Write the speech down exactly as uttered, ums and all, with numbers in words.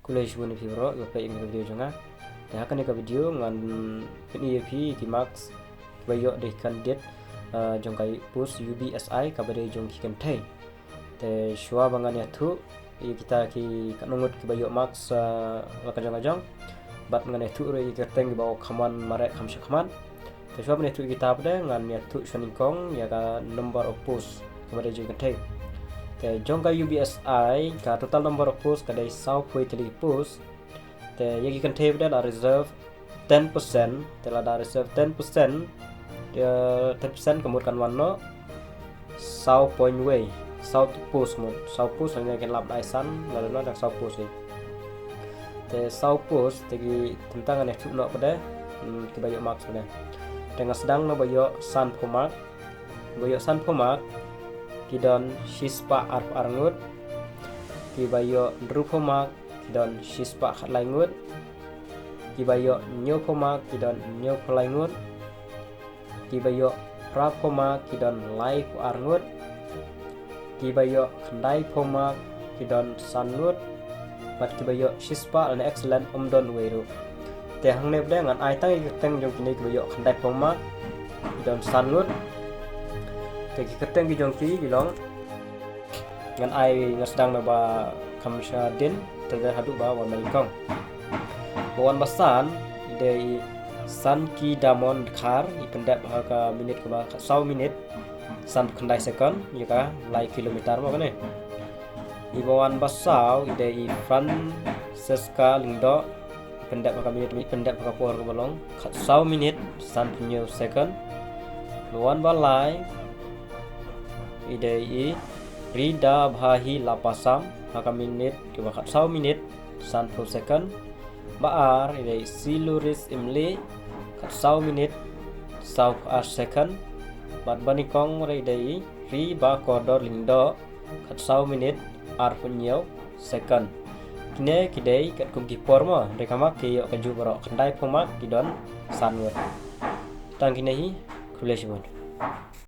Khublei shibun ïa phi baroh kiba peit ïa ka video jong nga. Te ha kane ka video ngan pyni ïa phi ki marks kiba ïoh da ki candidate, ah, jong ka post U B S I kaba dei jong ki kynthei. Te shuwa ba ngan ïathuh ïa kita ki katno ngut kiba ïoh marks, ah, la ka jong ka jong, bad ngan ïathuh ruh ïa ki kyrteng kiba kham wan mareh kham sha khmat. Te shuwa ban ïathuh ïa kita pat de ngan ïathuh shwa nyngkong ïa ka number of post kaba dei jong ki kynthei. Te jong ka U B S I ka total number of post ka dei sawphew tylli ki post. Te ïa ki kynthei pat de la reserve ten percent, te lada reserve ten percent, te ten percent ka mut kan wan noh saw point wei, saw post mut, saw post, hynrei kin lap ai san, lada noh dang saw post hi. Te saw post, te ki, te mynta ngan ïathuh noh pat de, hmm, kiba ïoh marks pat de. Te nga sdang na ba ïoh sanphew mark, ba ïoh sanphew mark ki don shispah arphew ar ngut, kiba ïoh hynriewphew mark ki don shispah khatlai ngut, kiba ïoh hynñiewphew mark ki don hynñiewphew lai ngut, kiba ïoh phraphew mark ki don laiphew ar ngut, kiba ïoh khyndaiphew mark ki don san ngut, bad kiba ïoh shispah lane excellent ym don uwei ruh. Te hangne pat de ngan ai tang ïa ki kyrteng jong kine kiba ïoh khyndaiphew mark ki don san ngut. Te ki kyrteng ki jong ki ki long, ngan ai, nga sdang na ba kham shadien te haduh ba wan ba nyngkong. Ba wan ba san i dei i Sankidamon Dkhar, i pyndep ha ka minit kaba khatsaw minit sanphew khyndai second ïa ka lai kilometer mo kane. I ba wan ba saw i dei i Francesca Lyngdoh, i pyndep ha ka minit, i pyndep ha ka por kaba long khatsaw minit sanphew hynñiew second. Ba wan ba lai i dei i Ridabhahi Lapasam ha ka minit kaba khatsaw minit sanphew second. Ba ar i dei i Siluris Imli, khatsaw minit sawphew ar second. Bad ba nyngkong ruh i dei i Ribakordor Lyngdoh, khatsaw minit arphew hynñiew second. Kine ki dei katkum ki por mo, hynrei ka mark ki ïoh kajuh baroh, khyndaiphew mark ki don san ngut. Tang kine hi, khublei shibun.